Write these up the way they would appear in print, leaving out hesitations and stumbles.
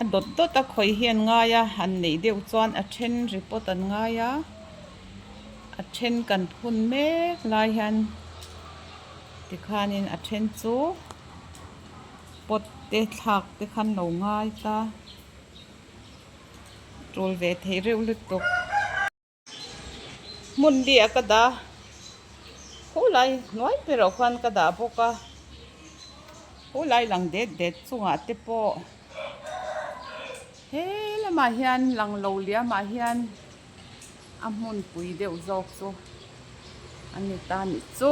A dawt dawt a khawi hi an ngai a han neih deuh chuan a then report an ngai a a then kan phun mek lai hian tikhanin a then chu pot te thlak te khan lo ngai ta tul ve thei reuh lutuk. Hmun li ah ka dah khulai hnuai ber ah khuan ka dah bawk a khulai lang det det chungah te pawh he lamah hian lang lo liamah hian a hmunpui deuh zawk chu a ni ta a nih chu.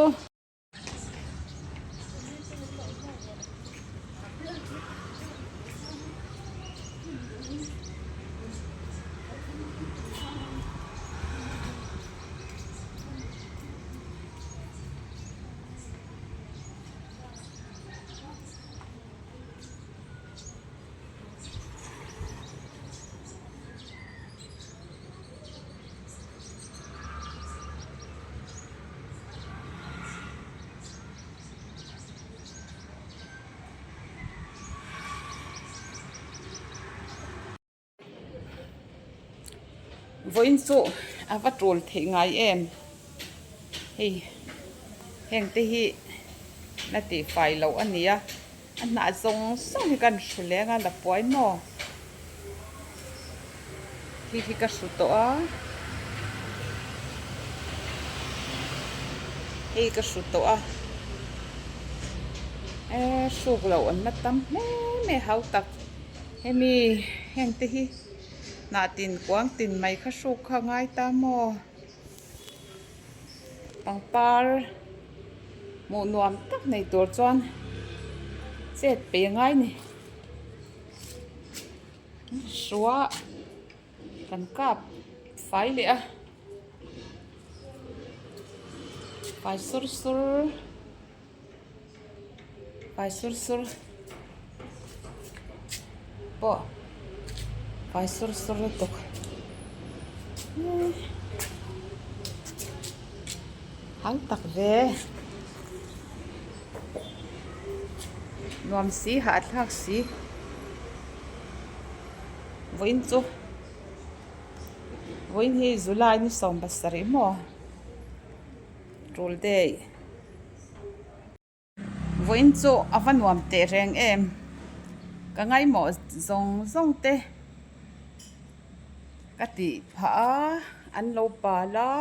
Vawiin chu a va tul theih ngai em hei heng te hi la tih fai loh a ni a a hnah zawng zawng hi kan hru leng a la puai maw. Khi khi ka hru tawh a hei ka hru tawh a eee hruk loh an la tam hle mai hau tak hemi heng te hi hnah tin kuang tin mai kha hruk kha a ngai ta maw pangpar hmuh nuam tak nei tur chuan chet pe a ngai a ni. Hrua kan kap fai leh a fai sur sur fai sur sur pawh fai sur sur lutuk hang tak ve nuam si hahthlak si. Vawiin chu vawiin hi July ni 17 maw tul day vawiin chu a va nuam teh reng em ka ngaimawh zawng zawng te ka tih phah a an lo pal a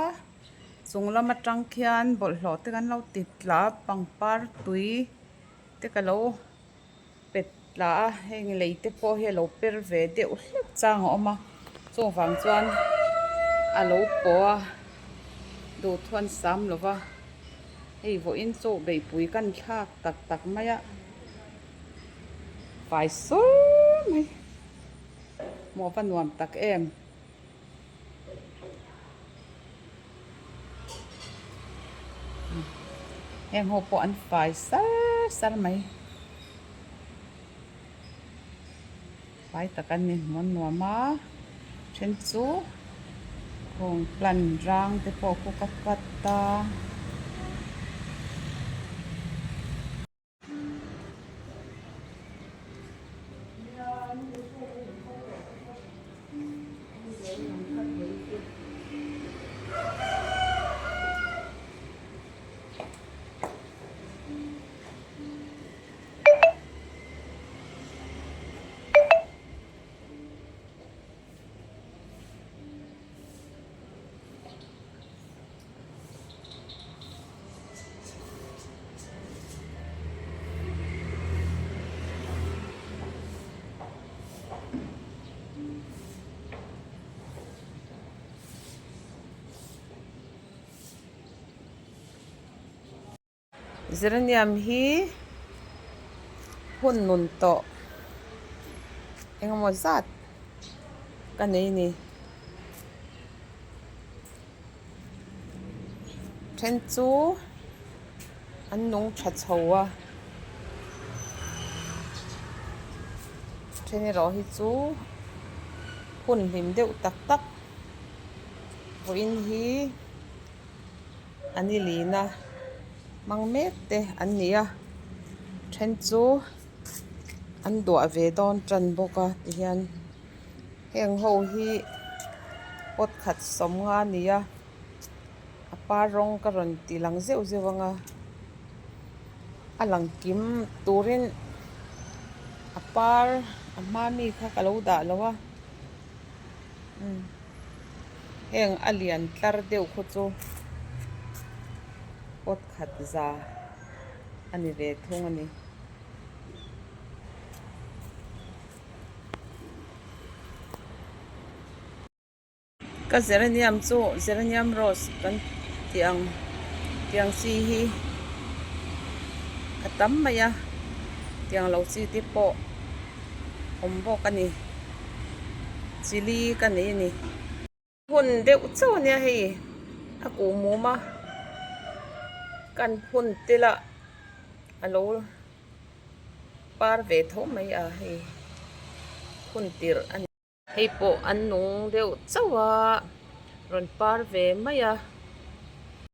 chung lam atang khian bawlhhlawh te kan lo ti tla a pangpar tui te ka lo. pet tla a heng lei te pawh hi a lo per ve deuh hlek chang a awm a chung vang chuan a lo pawh a duhthuan sam lo va hei vawiin chu beihpui kan thlak tak tak mai a fai sur mai hmuh a va nuam tak em. Heng ho pawh an fai sar sar mai fai tak an ni hmuh an nuam a then chu khawng plant rang te pawh khu ka cut a. Geranium hi hun nun tawh engemaw zat ka nei a ni. Then chu an nung tha chho a then erawh hi chu hun hlim deuh tak tak vawiin hi an i lin a hmang mek te an ni a then chu. An duah ve dawn tan bawk a tihian heng ho hi pot khat sawmnga a ni a a par rawng ka rawn ti lang zeuh zeuh ang a a lang kim turin a par a hma mi kha ka lo dah lo a umm heng a lian tlar deuh khu chu pot khat za a ni ve thung a ni. Ka geranium chu geranium rose kan tih ang tiang chi hi a tam mai a tiang lo chi te pawh awm bawk a ni chili ka nei a ni. Phun deuh chauh a nia hei a kuh mum a kan phun te lah a lo par ve tho mai a hei phun tirh a ni. Hei pawh an nung deuh chauh a rawn par ve mai a.